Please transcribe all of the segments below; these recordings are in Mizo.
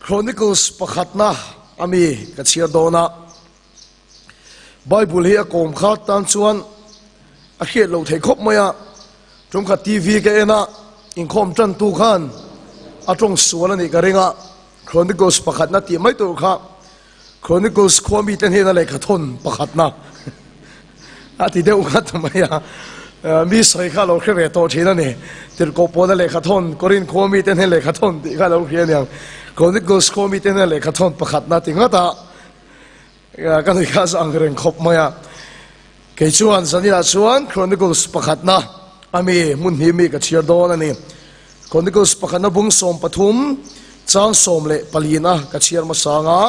Chronicles pakhatna ami ka chhiar dawn a. Bible hi a kawm kha tan chuan a hriat loh theih khawp mai a. Tumkhat TV ka en a, inkhawm tantu khan a tawng sual a nih ka ring a, Chronicles pakhatna tih mai tur kha Chronicles khua mite hnena lehkha thawn pakhatna a ti deuh nghat mai a. Mi sawi kha a lo hre ve tawh thin a ni. Tirhkoh pawna lehkha thawn, Korin khua mite hnen lehkha thawn tih kha a lo hria aniang. Chronicles khua mite hnena lehkha thawn pakhatna ti nghat a. Ka nui kha ang reng khawp mai a. Kei chuan zaninah chuan Chronicles pakhatna a mi hmun hnih mi ka chhiar dawn a ni. Chronicles pakhatna bung 13 chang 14 na ka chhiar hmasa ang a,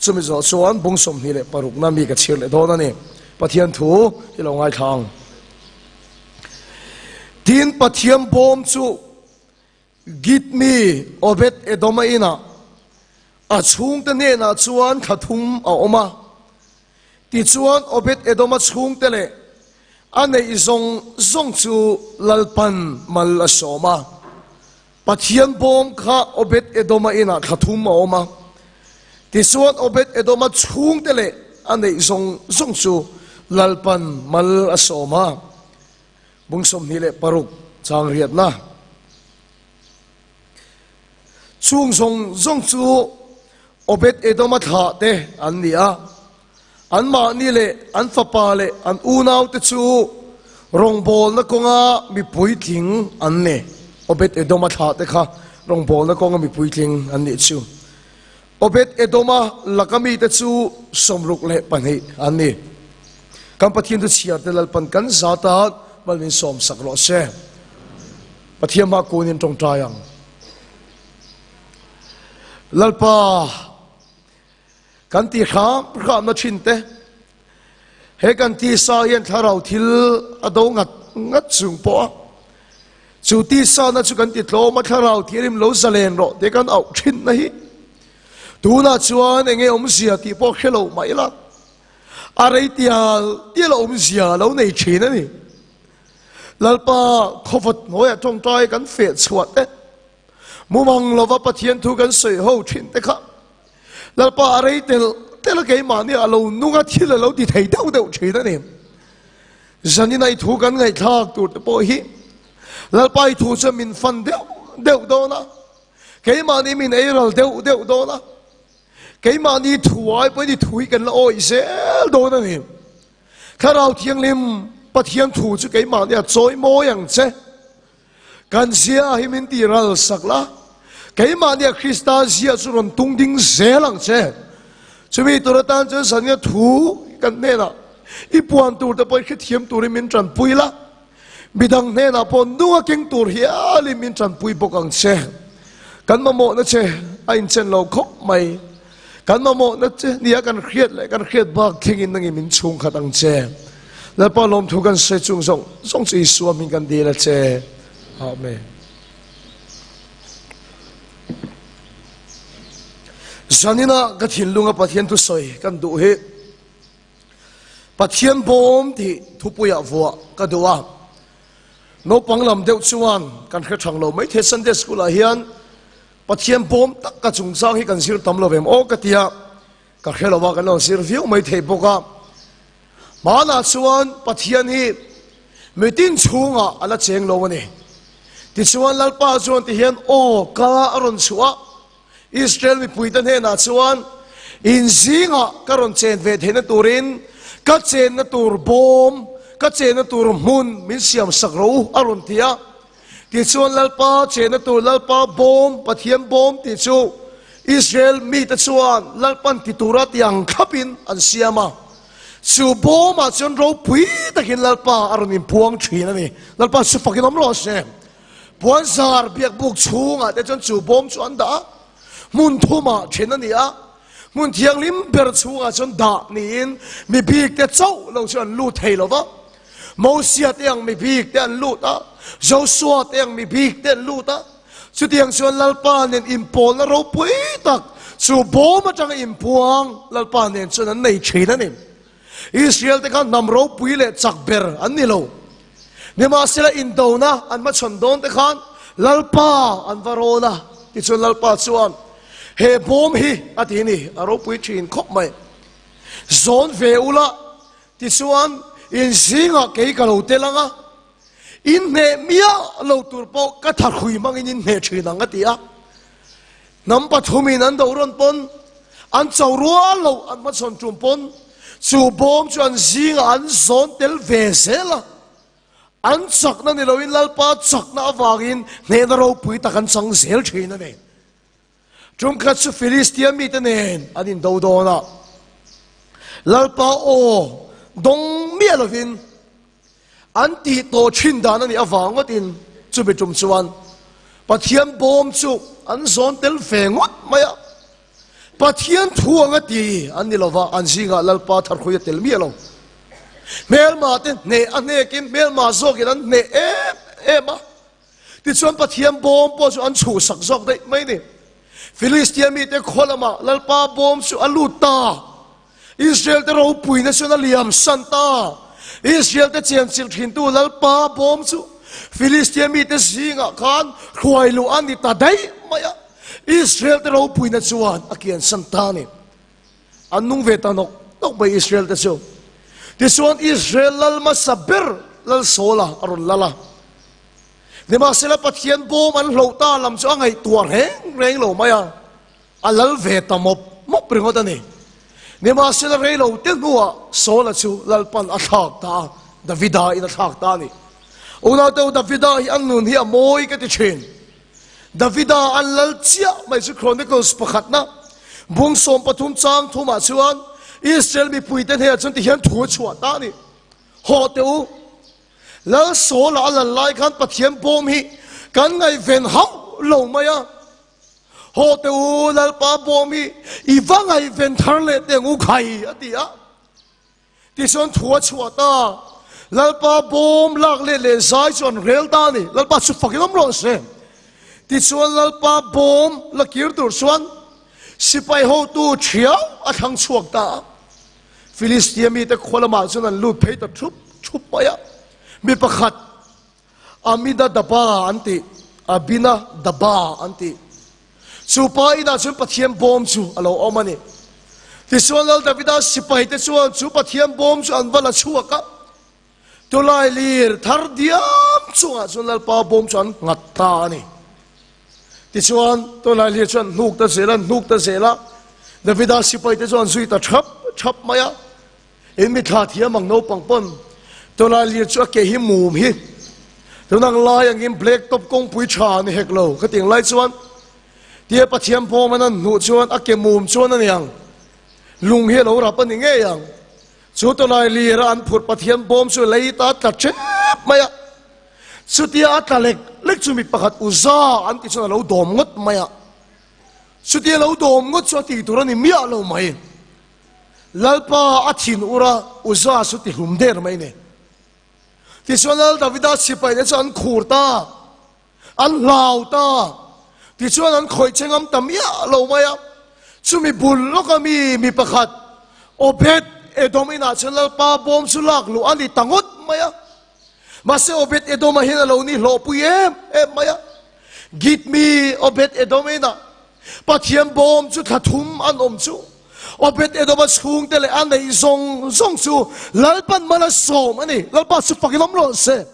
chumi zawh chuan bung 26 na mi ka chhiar leh dawn a ni. Pathian thu i lo ngaithla ang. Tin, Pathian bawm chu Git mi Obed-Edoma inah a chhungte hnenah chuan thla thum a awm a. Tichuan Obed-Edoma chhungte leh a neih zawng zawng chu Lalpan mal a sawm a. Pathian bawm kha Obed-Edoma inah thla thum a awm a. Tichuan Obed-Edoma chhungte leh a neih zawng zawng chu Lalpan mal a sawm a. Bung 26 chang riatna chung zawng zawng chu Obed-Edoma thlah te an ni a, anmahni leh an fapa leh an unaute chu rawngbawlna kawnga mi puitling an ni. Obed-Edoma thlah te kha rawngbawlna kawnga mi puitling an nih chu. Obed-Edoma laka mite chu 62 an ni. Kan Pathian chu chhiar te Lalpan kan zat a, mal min sawm sak rawh se. Pathian hma kunin tawngtai ang. Lalpa, kan ti hram hramna thin te, he kan tisa hian thlarau thil a do ngat ngat chung pawh a, chu tisa na chu kan ti tlawm a, thlarau thianghlim lo zalen rawh tih kan auh thin na hi tunah chuan enge awmzia tih pawh hre lo mah ila, A rei tial tial a awmzia a lo nei thin a ni. Lalpa khawvat hnuaiah tawngtai kan feh chhuah te, mumang lova Pathian thu kan sawi ho thin te kha Lalpa a rei tel tel a keimahni a lo nung a thil a lo ti thei deuh deuh thin a ni. Zanina i thu kan ngaihthlak tur te pawh hi Lalpa i thu chuan min fan deuh deuh dawn a, keimahni min ei ral deuh deuh dawn a. Keimahni thuai pawhin i thu hi kan la awih zel dawn a ni. Thlarau Thianghlim Pathian thu chu keimahni a chawi mawi ang che. Kan zia hi min ti ral sak la, keimahni a Krista zia chu rawn tung ding zel ang che. Chumi tur atan chuan zan thu kan hnenah i puan tur te pawh i hrethiam turin min tanpui la, Midang hnenah pawh nunga keng tur hialin min tanpui bawk ang che. Kan mamawhna che a inchen lo khawp mai. Kan mamawhna che nia kan hriat leh kan hriat bak thlengin nangin min chhungkhat ang che. Lalpa lawmthu kan sawi chung zawng zawng chu Isua hming kan dil a che. Amen. Zanina ka thinlunga Pathian thusawi kan duh hi. Pathian bawm tih thupuiah vuah ka duh a, naupang lam deuh chuan kan hre thang lo maithei Sunday School ah hian Pathian bawm tak ka chungchang hi kan zir tam lo em aw ka tia, ka hre lo a kan lo zir viau maithei bawk a. Hmanah chuan Pathian hi mitin chhungah a la cheng lo a ni. Tichuan Lalpa chuan tihian aw ka a rawn chhuah a, Israel mipuite hnenah chuan, In zingah ka rawn chen ve theihna turin ka chenna tur bawm, ka chenna tur hmun min siam sak rawh u, a rawn ti a. Tichuan Lalpa chenna tur Lalpa bawm, Pathian bawm tih chu Israel mite chuan Lalpan ti tura ti ang thlapin an siam a. Chu bawmah chuan ropui takin Lalpa a rawn inpuang thin a ni. Lalpa chu fakin awm rawh se. Puanzar biakbuk chhungah te chuan chu bawm chu an dah a, hmun thumah then a ni a, hmun thianghlim ber chhungah chuan dah niin mi bik te chauh lo chu an lut thei lo va. Mosia te ang mi bik te an lut a, Joshua te ang mi bik te an lut a. Chutiang chuan Lalpa nen inpawlna ropui tak chu bawm atanga inpuang Lalpa nen chuan an nei thin a ni. Israel te kha hnam ropui leh chak ber an ni lo. Nimahsela indona an hmachhawn dawn te khan Lalpa an va rawn a, tichuan Lalpa chuan, He bawm hi a ti ni, a ropui thin khawp mai. Zawn ve ula, tichuan in zingah kei ka lo tel ang a, in hneh miah lo tur pawh ka thahrui hmangin in hneh thin ang a ti a. Hnam pathumin an do rawn pawn, an cho rual lo an hmachhawn tum pawn, chu bawm chu an zingah an zawn tel ve zel a. An chakna ni loin Lalpa chakna avangin hnehna ropui tak an chang zel thin a ni. Tumkhat chu Filistia mite nen an indo dawn a, Lalpa aw dawng miah lovin an tih tawh thin dan a nih avang ngawtin chumi tum chuan Pathian bawm chu an zawn tel ve ngawt mai a. Pathian thu anga ti an ni lova, an zingah Lalpa tharkhui a tel miah lo. Hmelma te hneh a hnekin hmelma zawkin an hneh em em a. Tichuan Pathian bawm pawh chu an chhuhsak zawk daih mai ni. Filistia mite khaw lamah Lalpa bawm chu a lut ta. Israel te ropuina chuan a liam san ta. Israel te chenchilh thintu Lalpa bawm chu Filistia mite zingah khan hruai luh a ni ta daih mai a. Israel te ropuina chuan a kian san ta a ni. An nung ve ta nawk nawk mai Israel te chu. Tichuan Israel lal hmasa ber Lal Saula a rawn lal a. Nimahsela Pathian bawm an hloh ta lam chu a ngaihtuah reng reng lo mai a. A lal ve ta mawp mawp ringawt a ni. Nimahsela rei lo te hnuah Saula chu Lalpan a thlak ta a, Davida in a thlak ta a ni. Unauteu Davida hi a nun hi a mawi ka ti thin. Davida an lal chiah mai chu Chronicles pakhatna bung 13 chang thumah chuan Israel mipuite hnenah chuan tihian thu a chhuah ta a ni. Haw teh u, Lal Saula a lal lai khan Pathian bawm hi kan ngaihven hauh lo mai a. Haw teh u, Lalpa bawm hi i va ngaihven thar leh teh ang u khai a ti a. Tichuan thu a chhuah ta, Lalpa bawm lak let leh zai chu an rel ta a ni. Lalpa chu fakin awm rawh se. Tichuan Lalpa bawm la kir tur chuan sipai hotu thiau a thlang chhuak ta a. Filistia mite khua lamah chuan an lut phei ta thup thup mai a. Mi pakhat Amina-daba an ti, Abina-daba an ti. Chu pa inah chuan Pathian bawm chu a lo awm a ni. Tichuan Lal Davida sipaite chuan chu Pathian bawm chu an va la chhuak a, tulai lir thar diam chungah chuan Lalpa bawm chu an nghat ta a ni. Tichuan tulai lir chu an hnuk ta zel a, an hnuk ta zel a, Davida sipaite chu an zui ta thap thap mai a. In mithla thiam ang naupang pawn tunah lir chu a ke hi mum hi tunang lai angin black top kawngpui tha ni hek lo ka ting lai chuan tia Pathian bawm an an hnuh chuan a ke mum chuan a niang lung hi a lo rap a ni ngei ang chu tunai lir a an phurh Pathian bawm chu lei ta tla tep mai a chutia a tla lek lek chu mi pakhat uza an ti chuan a lo dawm ngawt mai a chutia lo dawm ngawt chu a tih tur a ni miah lo mai. Lalpa a thin ur a, Uza chu ti hlum der mai ni. Tichuan Lal Davida sipaite chu an khur ta, an hlau ta. Tichuan an khawih che ngam ta miah lo mai a. Chumi bul lawka mi mi pakhat Obed Edom inah chuan Lalpa bawm chu lak luh a ni ta ngawt mai a. Mahse Obed Edom-a hian a lo ni hlawhpui em em mai a. Git mi Obed Edom inah Pathian bawm chu thla thum an awm chu Obed Edom-a chhungte leh a neih zawng zawng chu Lalpan mal a sawm a ni. Lalpa chu fakin awm rawh se.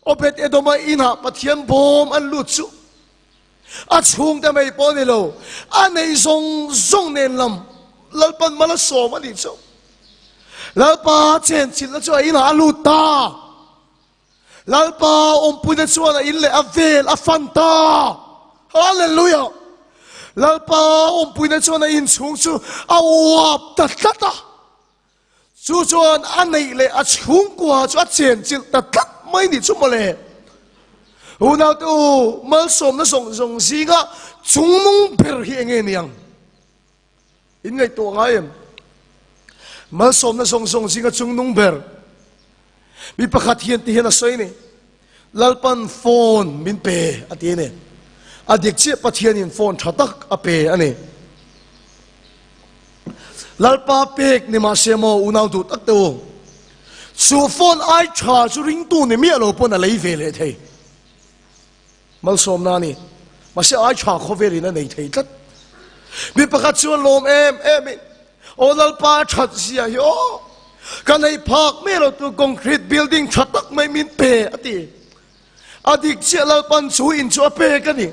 Obed Edom-a inah Pathian bawm an lut chu a chhungte mai pawh a ni lo, a neih zawng zawng nen lam Lalpan mal a sawm a nih chu. Lalpa chenchilhna chu a inah a lut ta. Lalpa awmpuina chuan a in leh a vel a fan ta. Hallelujah! Lalpa awmpuina chuan a in chhung chu a uap ta tlat a. Chu chuan a neih leh a chhungkua chu a chenchilh ta tlat mai nih chu mawle. Unaute u, malsawmna zawng zawng zinga chungnung ber hi enge niang? In ngaihtuah ngai em? Malsawmna zawng zawng zinga chungnung ber mi pakhat hian ti hian a sawi ni. Lalpan phone min pe a ti a ni. A dik chiah Pathianin phone tha tak a pe a ni. Lalpa pek ni mahse maw unau duh tak te u. Chu phone ai tha chu ringtu ni miah lo pawn a lei ve leh thei. Malsawmna a ni. Mahse ai tha khawvelin a nei thei tlat. Mi pakhat chuan lawm em em in, Aw Lalpa that zia hi aw, ka neih phak mai lo tu concrete building tha tak mai min pe a ti. A dik chiah Lalpan chu in chu a pek a ni.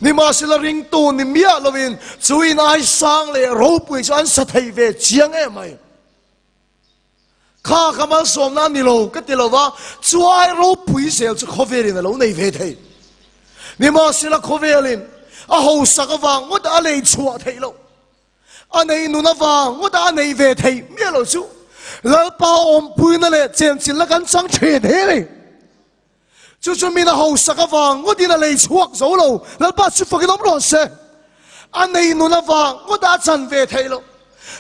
Nimahsela ringtu ni miah lovin chu in ai sang leh ropui chu an sa thei ve chiang em mai. Kha ka malsawmna a ni lo ka ti lo va, chuai ropui zel chu khawvelin a lo nei ve thei. Nimahsela khawvelin a hausak avang ngawt a lei chhuah theih loh, a nei nun avang ngawt a nei ve theih miah lo chu Lalpa awmpuina leh chenchilhna kan chang thin he ni. Chu chu min a hausak avang ngawtin a lei chhuak zo lo, Lalpa chu fakin awm rawh se. A nei nun avang ngawt a chan ve theih loh.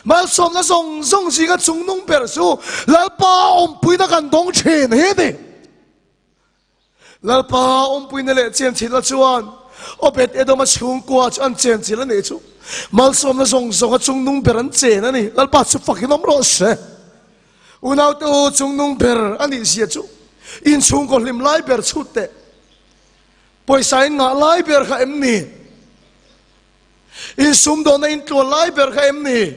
Malsawmna zawng zawng zinga chungnung ber chu Lalpa awmpuina kan dawng thin hi a ni. Lalpa awmpuina leh chenchilhna chuan Obed-Edoma chhungkua chu an chenchilh a nih chu. Malsawmna zawng zawnga chungnung ber an chen a ni. Lalpa chu fakin awm rawh se. Unaute u, chungnung ber a nih zia chu inchhungkaw hlim lai ber chhut teh. Pawisa in ngah lai ber kha em ni? Insumdawnna in tluan lai ber kha em ni?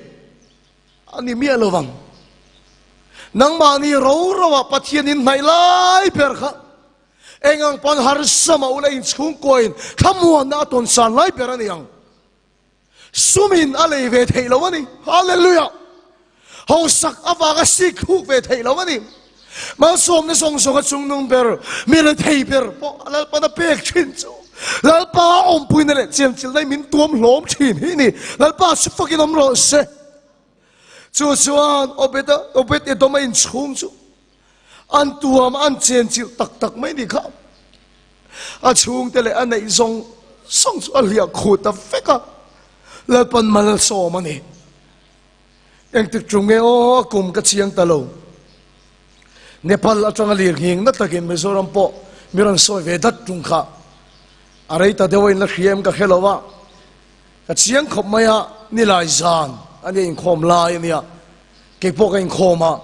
A ni miah lo vang. Nangmahni ro roah Pathian in hnaih lai ber kha eng ang pawn harsa mah ula inchhungkaw in thlamuanna a tawn san lai ber a ni ang. Sumin a lei ve theih lo a ni. Hallelujah! Hausak avanga sik hluk ve theih lo a ni. Malsawmna zawng zawng a chungnung ber, mi rethei ber pawh a Lalpan a pek thin chu. Lalpa awmpuina leh chenchilhna in min tuam hlawm thin hi ni. Lalpa chu fakin awm rawh se. Chu chuan Obed-a, Obed-Edom-a inchhung chu an tuam an chenchilh tak tak mai ni kha. A chhungte leh a neih zawng zawng chu a hliah khut ta vek a, Lalpan mal a sawm a ni. Engtik tum nge aw a kum ka chiang ta lo. Nepal atanga lir nghing na takin Mizoram pawh mi rawn sawi ve dat tung kha. A rei ta deuh a in la hria em ka hre lo a. Ka chiang khawp mai a, nilai zan a nia inkhawm lai a nia. Kei pawh ka inkhawm a,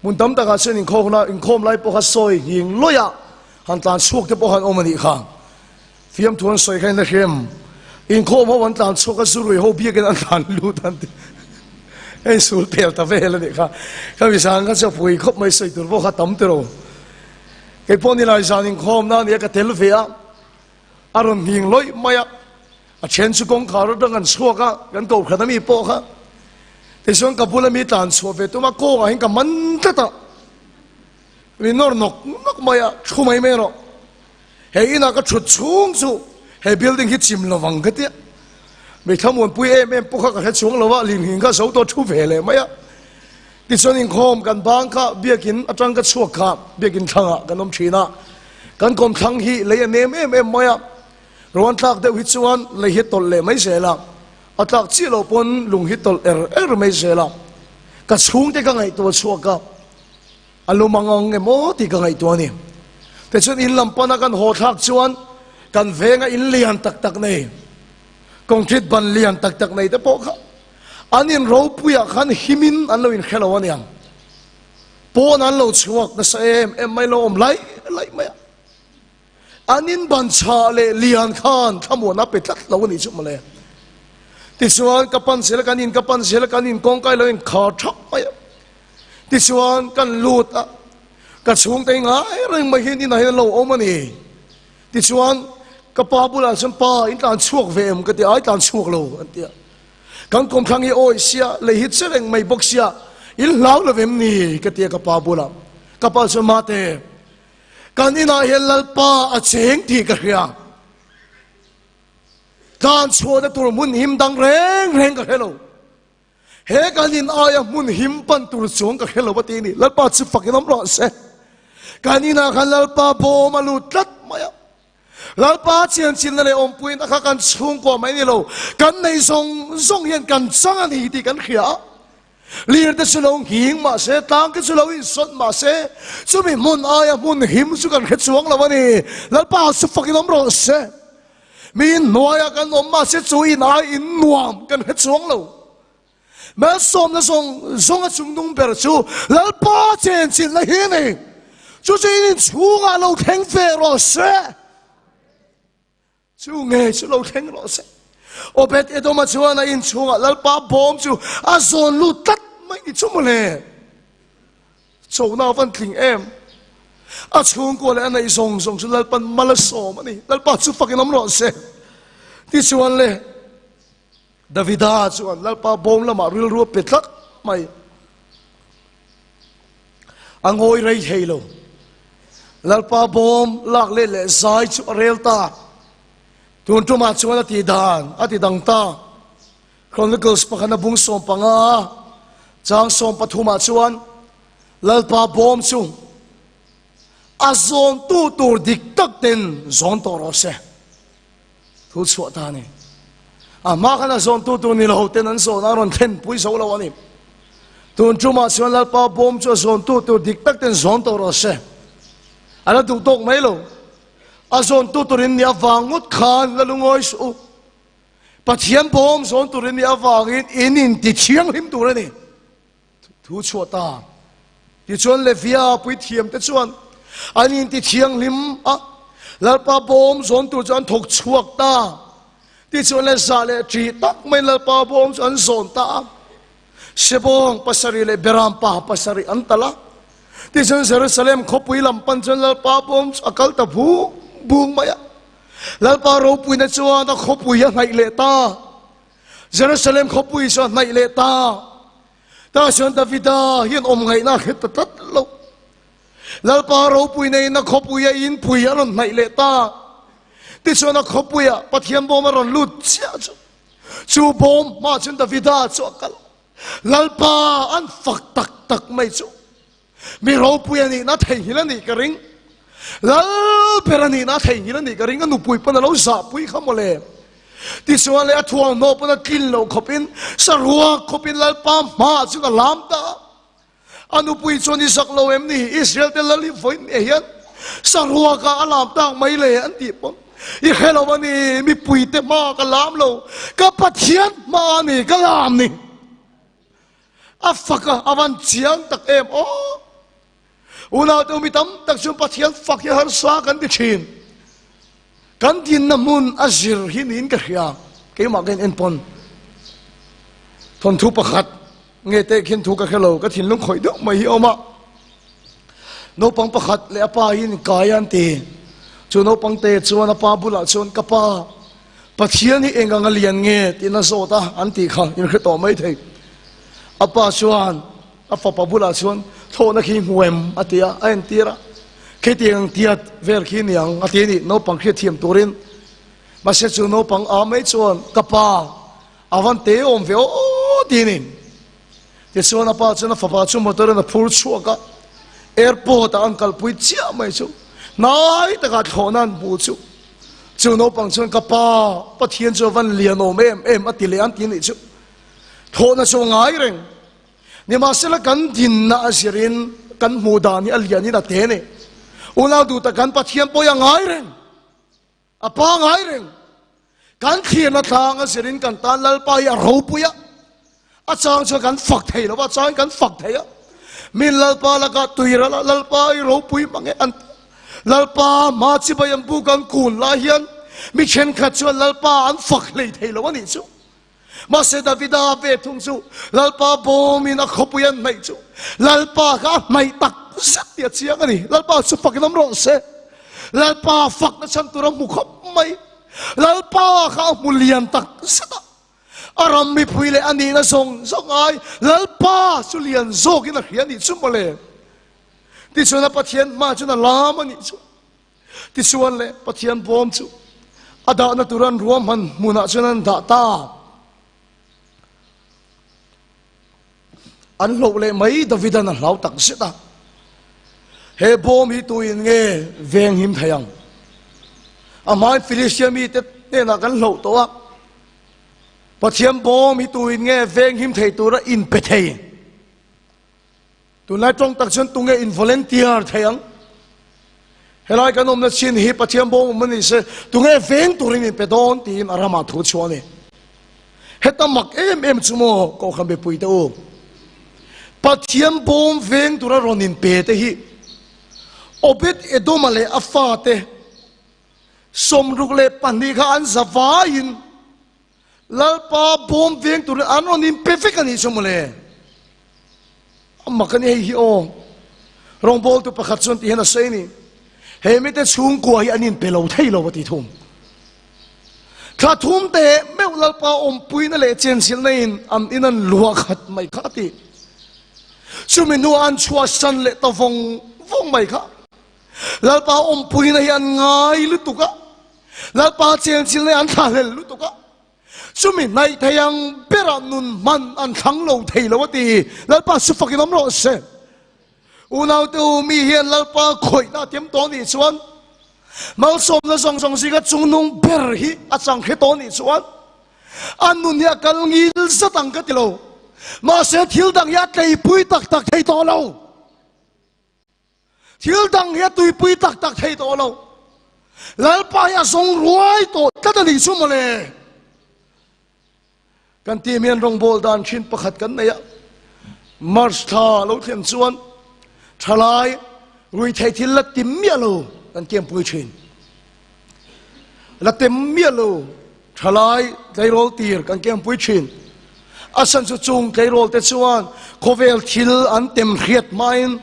hmun tam takah chuan inkhawmna inkhawm lai pawh kha sawi nghing lawih a, han tlan chhuak te pawh khan awm a nih kha. Fiamthu an sawi kha in la hrem. Inkhawm ho an tlan chhuak a, zurui ho biakin an tlan lut an ti. Hei sul pel ta vel a nih kha. Ka mizang kha chu a pui khawp mai sawi tur pawh kha tam tiro. Kei pawh nilai zan inkhawmna a nia ka tel ve a, a rawn nghing lawih mai a. A then chu kawngkhar atang an chhuak a, kan kohhran ami pawh kha tichuan ka bula mi tlan chhuah ve tum a, kawngah hian ka man tlat a, mi nawr nawk nawk mai a, thu mai mai rawh. He inah ka thut chhung chu he building hi chim lo vang ka tia. Mi thlamuanpui em em pawh kha ka hre chhuang lo a, linghing kha zo tawh thu ve leh mai a. Tichuan inkhawm kan bang kha biakin atang ka chhuak kha biakin thlangah kan awm thin a, kan kawmthlang hi lei a nem em em mai a. Ruan tlak deuh hi chuan lei hi tawlh leh mai zel a, a tlak chiah loh pawn lung hi tawlh er er mai zel a. Ka chhungte ka ngaihtuah chhuak a, a lum ang ang emaw tih ka ngaihtuah a ni. Tichuan in lam pana kan haw thlak chuan kan venga in lian tak tak nei, concrete ban lian tak tak nei te pawh kha an in ropuiah khan himin an lo inhre lo a niang. Pawn an lo chhuak nasa em em mai lo awm laih laih mai a. An in ban chhah leh lian khan thlamuan a pe tlat lo a nih chu mawle. Tichuan ka pan zel a, kan in ka pan zel a, kan in kawngkai lo in khar thap mai a. Tichuan kan lut a, ka chhungte hi ngai reng mai hian inah hian an lo awm a ni. Tichuan ka pa bulah chuan pa in tlan chhuak ve em ka ti a, ai tlan chhuak lo an ti a. Kan kawmthlang hi awi sia, lei hi che reng mai bawk sia, in hlau lo em ni ka ti a ka pa bulah. Ka pa chuan mate, Kan inah hian Lalpa a cheng tih ka hria. Tlan chhuahna tur hmun him dang reng reng ka hre lo. He kan in aia hmun him pan tur chuang ka hre lo a ti ni. Lalpa chu fakin awm rawh se. Kan inah khan Lalpa bawm a lut tlat mai a. Lalpa chianchinna leh awmpuina kha kan chhungkua mai ni lo, kan nei zawng zawng hian kan chang a ni tih kan hria a. Lir te chu lo nghing mah se, tlang te chu lo insawt mah se, chumi hmun aia hmun him chu kan hre chuang lo a ni. Lalpa chu fakin awm rawh se. Mi inhnuaiah kan awm mah se chu in ai in nuam kan hre chuang lo. Malsawmna zawng zawng a chungnung ber chu Lalpa chenchilhna hi a ni. Chu chu in inchhungah lo thleng ve rawh se. Chu nge chu lo thleng rawh se. Obed Edoma chuan a inchhungah Lalpa bawm chu a zawn lut tlat mai ni chu mawle. Chona a van tling em. A chhungkua leh a neih zawng zawng chu Lalpan mal a sawm a ni. Lalpa chu fakin awm rawh se. Tichuan le Davida chuan Lalpa bawm lamah rilru a pe tlat mai. A ngawi rei thei lo. Lalpa bawm lak let leh zai chu a rel ta. Tun tumah chuan a ti dan a ti dang ta. Chronicles pakhana bung 15 chang 13ah chuan Lalpa bawm chu a zawntu tur dik tak ten zawn tawh rawh se. Thu chhuah ta a ni. A hma khan a zawntu tur ni lo ten an zawn a rawn thlen pui zo lo a ni. Tun tumah chuan Lalpa bawm chu a zawntu tur dik tak ten zawn tawh rawh se. A la duh tawk mai lo. A zawntu turin ni avang ngawt khan la lungawi suh u. Pathian bawm zawn turin ni avangin in inti thianghlim tur a ni. Thu chhuah ta. Tichuan Levia puithiam te chuan an inti thianghlim a, Lalpa bawm zawn tur chu an thawk chhuak ta. Tichuan le zah leh ṭih tak maiin Lalpa bawm chu an zawn ta a. Sebawng pasarih leh Beram pa pasarih an talh a. Tichuan Jerusalem khawpui lam pan chuan Lalpa bawm chu a kal ta bung bung mai a. Lalpa ropuina chuan a khawpui a hnaih leh ta. Jerusalem khawpui chu a hnaih leh ta. Tah chuan Davida hian awm ngaihna a hre ta tlat lo. Lalpa ropuina in a khawpui a inpui a rawn hnaih leh ta. Tichuan a khawpuiah Pathian bawm a rawn lut chiah chu. Chu bawm hmaah chuan Davida chu a kal. Lalpa an fak tak tak mai chu. Mi ropui a nihna theihnghilh a nih ka ring. Lal ber a nihna theihnghilh a nih ka ring. A nupui pawn a lo zahpui kha mawle. Tichuan leh a thuamhnaw pawn a tlin loh khawpin, saruak khawpin Lalpa hmaah chuan a lam ta a. A nupui chuan i zak lo em ni? Israel te lal hi vawiin eh hian saruakah a lam tak mai le an tih pawn i hre lo a ni, mipui te hma ka lam lo, ka Pathian hma a ni ka lam ni. A fak a, a van chiang tak em aw. Unau te mi tam tak chuan Pathian fak hi harsa kan ti thin. Kan dinna hmun a zir hi niin ka hria, keimah ka in en pawn. Thawnthu pakhat nge teh khin thu ka hre lo, ka thinlung khawih deuh mai hi a awm a. Naupang pakhat leh a pa hi in kai a an ti. Chu naupang te chuan a pa bulah chuan ka pa, Pathian hi eng anga lian nge tiin a zawt a an tih kha in hre tawh mai thei. A pa chuan a fapa bulah chuan thlawhna khi hmu em a ti a, a entir a. Khitiang tiat vel khi niang a ti a ni, naupang hriatthiam turin. Mahse chu naupang a mai chuan ka pa, A van te awm ve aw ti ni. Tichuan a pa chuan a fapa chu motor in a phur chhuak a, airport ah an kalpui chiah mai chu hnai takah thlawhna an hmu chu. Chu naupang chuan ka pa Pathian chu a van lian awm em em a ti leh an ti nih chu. Thlawhna chu a ngai reng. Nimahsela kan dinna a zirin kan hmuh dan hi a lian in a te ni. Unau duh tak kan Pathian pawh hi a ngai reng. A pangai reng. Kan thlirna tlang a zirin kan tan Lalpa hi a ropui a, a chang chuan kan fak thei lo va, a changin kan fak thei a. Min Lalpa lakah tui ral a, Lalpa hi ropui mang e an ti a. Lalpa hma chibai an buk an kun lai hian mi thenkhat chuan Lalpa an fak hlei thei lo a nih chu. Mahse Davida ve thung chu Lalpa bawmin a khawpui an hnaih chu Lalpa kha a hnaih tak zet tih a chiang a ni. Lalpa chu fakin awm rawh se. Lalpa fakna chhan tur a hmu khawp mai. Lalpa kha a hmu lian tak zet a. A ram mipui leh a nihna zawng zawng ai Lalpa chu lian zawkin a hria a nih chu mawle. Tichuan a Pathian hma chuan a lam a nih chu. Tichuan le Pathian bawm chu a dahna tur an ruahman hmunah chuan an dah ta. An hloh leh mai Davidan a hlau tak zet a. He bawm hi tuin nge veng him thei ang? A hmain Filistia mite hnenah kan hloh tawh a. Pathian bawm hi tuin nge veng him thei tura inpe thei? Tunlai tawng tak chuan tunge in volunteer thei ang? Helai kan awmna chin hi Pathian bawm awm a ni se, tunge veng turin in pe dawn tiin a ramah thu chhuah a ni. Heta mak em em chu maw Kohhran mipui te u, Pathian bawm veng tura rawn in pe te hi Obed Edoma leh a fate 62 kha an za vaiin. Lalpa bawm veng turin an rawn inpe vek a nih chu mawle. A mak a ni hei hi aw. Rawngbawltu pakhat chuan ti hian a sawi a ni, He mite chhungkua hi an inpe lo thei lo a ti thung. Thla thum te meuh Lalpa awmpuina leh chenchilhna in an in an luah khat mai kha a ti. Chumi hnuah an chhuahsan leh ta vawng vawng mai kha. Lalpa awmpuina hi an ngai lutuk a, Lalpa chenchilhna hi an thlahlel lutuk a, chumi hnaih thei ang berah nun hman an thlang lo thei lo a ti. Lalpa chu fakin awm rawh se. Unaute u, mi hian Lalpa khawihna a tem tawh nih chuan, malsawmna zawng zawng zinga chungnung ber hi a chang hre tawh nih chuan, a nun hi a kal ngil zat ang ka ti lo. Mahse, thil dang hi a tleipui tak tak thei tawh lo. Thil dang hi a tuipui tak tak thei tawh lo. Lalpa hi a zawng ruai tawh tlat a nih chu mawle. Kan team hian rawngbâwl dan thin pakhat kan nei a, March thla lo thlen chuan thalai ruithei thil la tim miah lo kan kempui thin. La tem miah lo thalai tleirawl tir kan kempui thin. A chhan chu chung tleirawl te chuan khawvel thil an tem hriat hmain,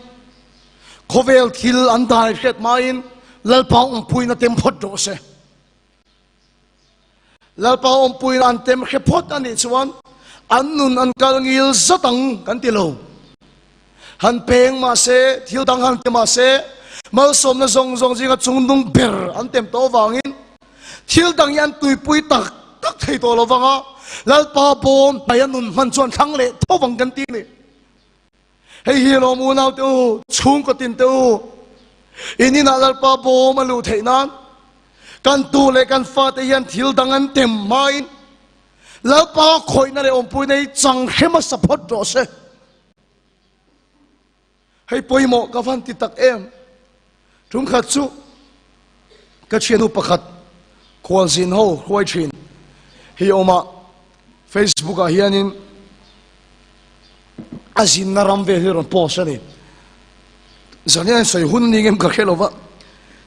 khawvel thil an dai hriat hmain Lalpa awmpuina tem phawt rawh se. Lalpa awmpuina an tem hre phawt a nih chuan an nun an kal ngil zat ang kan ti lo. Han peng mah se, thil dang han ti mah se, malsawmna zawng zawng zinga chungnung ber an tem tawh avangin thil dang hi an tuipui tak tak thei tawh lo vang a, Lalpa bawm hnaih a nun hman chuan thlang leh tho vang kan ti a ni. Hei hi lawm unau te u, chhungkaw tin te u, in inah Lalpa bawm a luh theih nan kan tu leh kan fate hian thil dang an tem hmain Lalpa khawihna leh awmpuina hi chang hre hmasa phawt rawh se. Hei pawimawh ka van ti tak em. Tumkhat chu ka thiannu pakhat khualzin ho hruai thin hi awmah Facebook ah hianin a zinna ram vel hi rawn post a ni. Zan hian sawi hun ni ngem ka hre lova,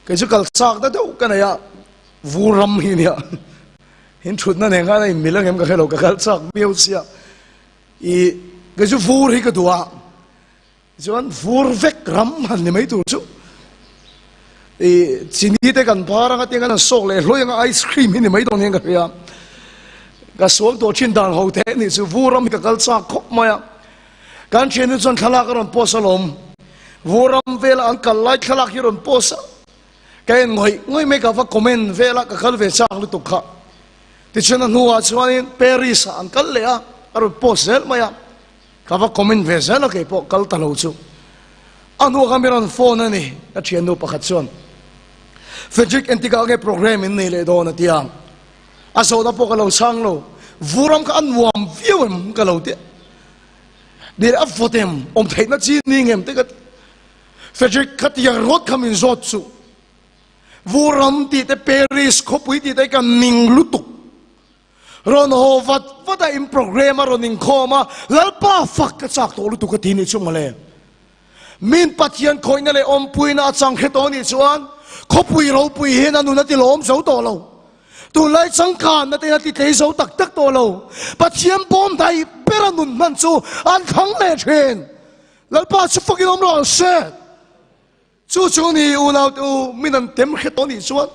kei chu kal chak na deuh ka nei a, vur ram hi nia in thutna nen khan a inmil angem ka hre lo, ka kal chak miau sia i kei chu vur hi ka duh a. Chuan vur vek ram han ni mai tur chu i chini te kan phar anga tiang an sawk leh hlawi anga ice cream hi ni mai dawn hian ka hria. Ka sual tawh thin dan ho te ni chu vur ram hi ka kal chak khawp mai a. Kan thiannu chuan thlalak a rawn post alawm. Vur ram vela an kal lai thlalak hi a rawn post a. Ka en ngawih ngawih mai ka va comment vel a ka kal ve chak lutuk kha. Tichuan a hnuah chuanin Paris ah an kal leh a, a rawn post zel mai a. Ka va comment ve zel a keipawh kal ta lo chu. A hnuah khan mi rawn phone a ni, ka thiannu pakhat chuan Frederick entikah nge program in nei leh dawn a ti a, a zawhna pawh ka lo chhang lo, Vuram kha a nuam viau em ka lo ti a, ni leh a vawt em, awm theihna chi ni ngem te ka ti, Frederick khatiang rawt kha min zawt chu, Vuram tih te Paris khawpui tih te ka ning lutuk. Rawn haw vat vat a in program a rawn inkhawm a, Lalpa fak ka chak tawh lutuk a ti nih chu mawle. Min Pathian khawihna leh awmpuina a chang hre tawh nih chuan khawpui ropui hian a nun a ti lawm zo tawh lo. Tunlai changkanna te hian a ti tlei zo tak tak tawh lo. Pathian bawm daih ber a nun hman chu an thlang leh thin. Lalpa chu fakin awm rawh se. Chu chu ni unau te u min an tem hre tawh nih chuan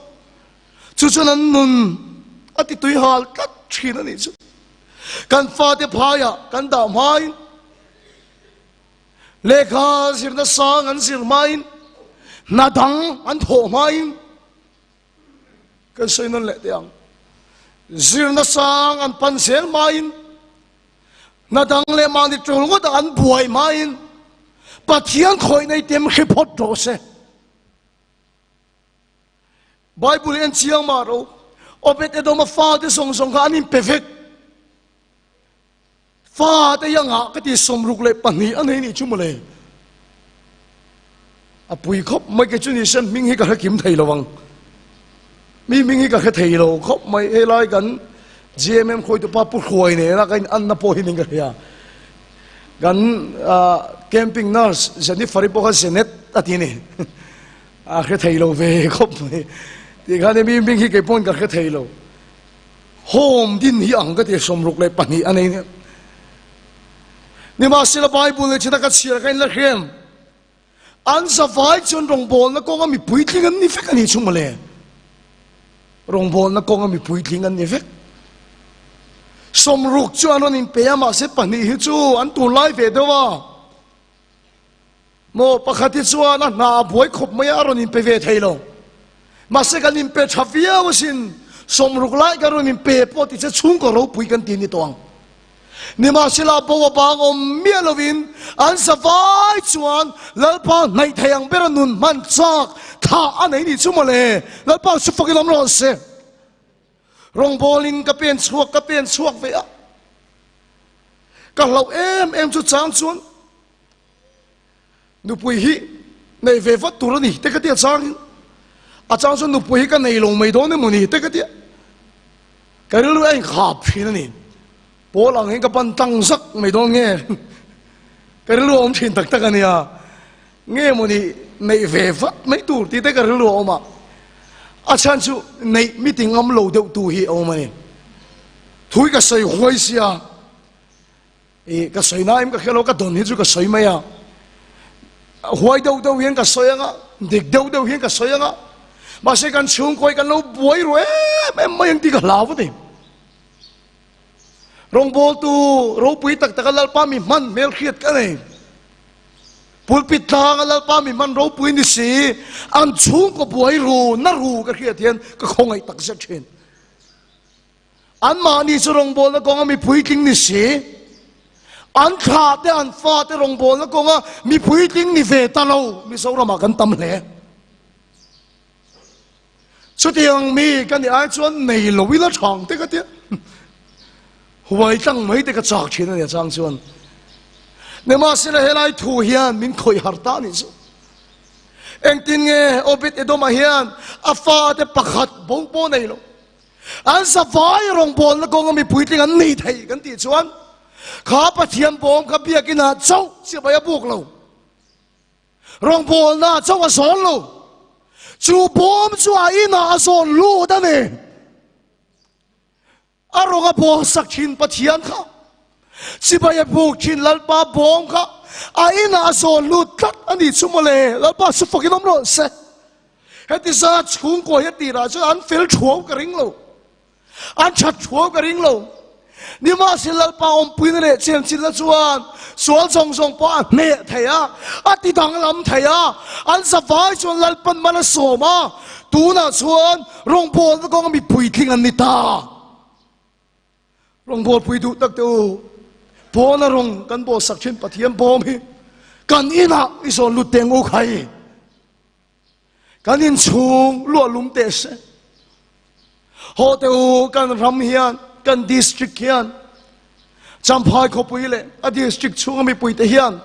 chu chuan an nun a ti tui hal tlat thin a nih chu. Kan fate phaiah kan dah hmain lehkha zirna sang an zir hmain hna dang an thawh hmain kan sawi nawn leh teh ang. Zirna sang an pan zel hmain Hna dang leh mahni tul ngawt ah an buai hmain Pathian khawih nei tem hri phawt rawh se. Bible hi en chiang mah ro. Obed Edom a fate zawng zawng kha an inpe vek. Fate hi a ngah ka ti 62 a nei nih chu mawle. A pui khawp mai kei chu ni se hming hi ka hre kim thei lo ang. Mi hming hi ka hre thei lo khawp mai helai kan GMM khawitu pa Pu Hruai nena ka in anna pawh hi ning ka hria. Kan camping nurse Jennifer-i pawh kha Jenet a ti ni. A hre thei lo ve khawp mai. Tikhan mi hming hi kei pawhin ka hre thei lo. Home din hi ang ka ti 62 a nei nia. Nimahsela Bible leh thil a ka chhiar kha in la hrem. An zavai chuan rawngbawlna kawnga mi puitling an ni vek a nih chu mawle. Rawngbawlna kawnga mi puitling an ni vek. 60 chu an rawn inpe a, mahse pahnih hi chu an tunlai ve deuh a. Maw pakhat hi chuan a hna a buai khawp mai a, a rawn inpe ve thei lo. Mahse kan inpe tha viau asin, 60 lai kan rawn inpe pawh ti che chhungkaw ropui kan ti ni tawh ang. Nimahsela bo a bang awm miah lovin an zavai chuan Lalpa hnaih thei ang bera nun hman chak thah a nei ni chu mawle. Lalpa chu fakin awm rawh se. Rawngbawlin ka pen chhuak ka pen chhuak ve a. Ka hlauh em em chu chang chuan Nupui hi nei ve vat tur a ni te ka tia changin a chang chuan nupui hi ka nei lo mai dawn emaw ni te ka tia ka rilru a inkhap thin a ni. Pawl ang hian ka pan tlang zak mai dawn nge ka rilru a awm thin tak tak a nia nge maw ni neih ve vat mai tur tih te ka rilru a awm a a chhan chu neih mi ti ngam lo deuh tu hi a awm a ni. Thui ka sawi huai sia. I ka sawi na em ka hria lo ka dawn hi chu ka sawi mai a huai deuh deuh hian ka sawi anga dik deuh deuh hian ka sawi anga mahse kan chhungkaw hi kan lo buai ru em em mai ang tih ka hlau a ni rawngbawltu ropui tak taka lalpa mi hman hmel hriat ka nei pulpit tlanga lalpa mi hman ropui ni si an chhungkaw buai ru na ru ka hriat hian ka khawngaih tak zet thin. Anmahni chu rawngbawlna kawnga mi puitling ni si, an thlahte an fate rawngbawlna kawnga mi puitling ni ve ta lo Mizoramah kan tam hle. Chutiang mi ka nih ai chuan nei lo ila thang te ka tia. Huai tlang mai te ka chak thin a nia chang chuan. Nimahsela helai thu hian min khawih har ta nih chu. Engtin nge Obed Edom-a hian a fate pakhat bo pawh nei lo. An zavai rawngbawlna kawnga mi puitling an nei thei kan tih chuan kha Pathian bawm kha biakinah chauh chibai a buk lo. Rawngbawlna chauh a zawn lo. Chu bawm chu a inah a zawn lut a ni. A rawng a bawm sak thin Pathian kha chibai a buk thin Lalpa bawm kha a inah a zawn lut tlat a ni chu mawle. Lalpa chu fakin awm rawh se. Heti zat chhungkaw hi a tirah chuan an fel thuau ka ring lo. An that thuau ka ring lo. Nimahse Lalpa awmpuina leh chenchilhna chuan sual zawng zawng pawh a hneh thei a, a ti danglam thei a. An zavai chuan Lalpan mal a sawm a, tunah chuan rawngbawlna kawnga mi puitling an ni ta. Rawngbawlpui duh tak te u, pawna rawng kan bawlsak thin Pathian bawm hi kan inah i zawn lut teng u khai. Kan inchhung luah lum teh se. Haw teh u, kan ram hian, kan district hian, Champhai khawpui leh a district chhunga mipuite hian